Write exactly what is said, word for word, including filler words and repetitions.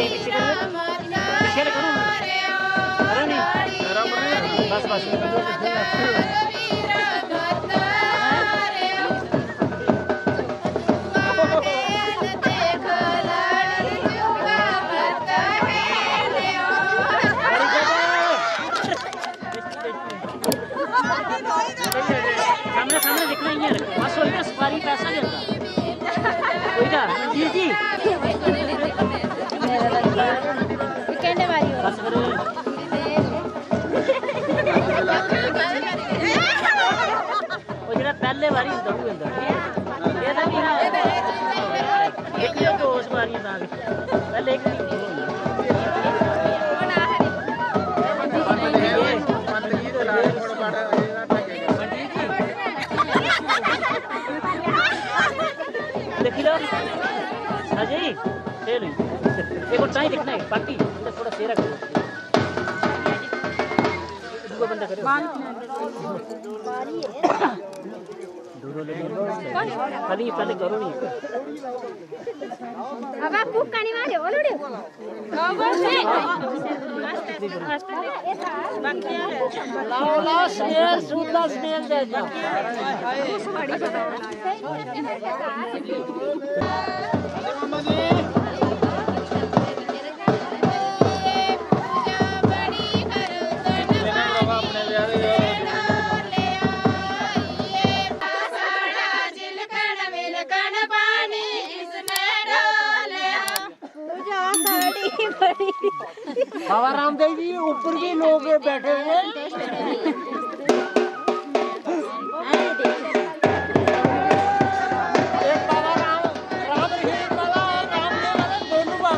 पीछे करो, पीछे करो, करो नहीं। बस, बस। सामने, सामने दिखना ही है। बस वही ना, सुपारी पैसा देता। वही ना, जी, जी। कहने वाली हो। बस करो। ਉਹ ਜਿਹੜਾ ਪਹਿਲੇ ਵਾਰੀ ਹੁੰਦਾ, ਉਹ ਹੁੰਦਾ। ਇਹਦਾ ਕੀ ਹਾਲ ਹੈ? ਇੱਕ, ਇੱਕ ਹੋਸ਼ ਮਾਰੀ ਨਾਲ। ਪਹਿਲੇ ਇੱਕ, देखी लो। अजय, ये लो। एक और टाई देखना है, बाकी थोड़ा सेरा करो। दूसरा बंदा करो। खाली पहले करो नहीं। अब आप कुक करने वाले हो, लोड़े। लाओ, लाओ, स्मेल, सूंघ लो, स्मेल दे दो। बाबा रामदेव जी, ऊपर भी लोग बैठे हुए हैं।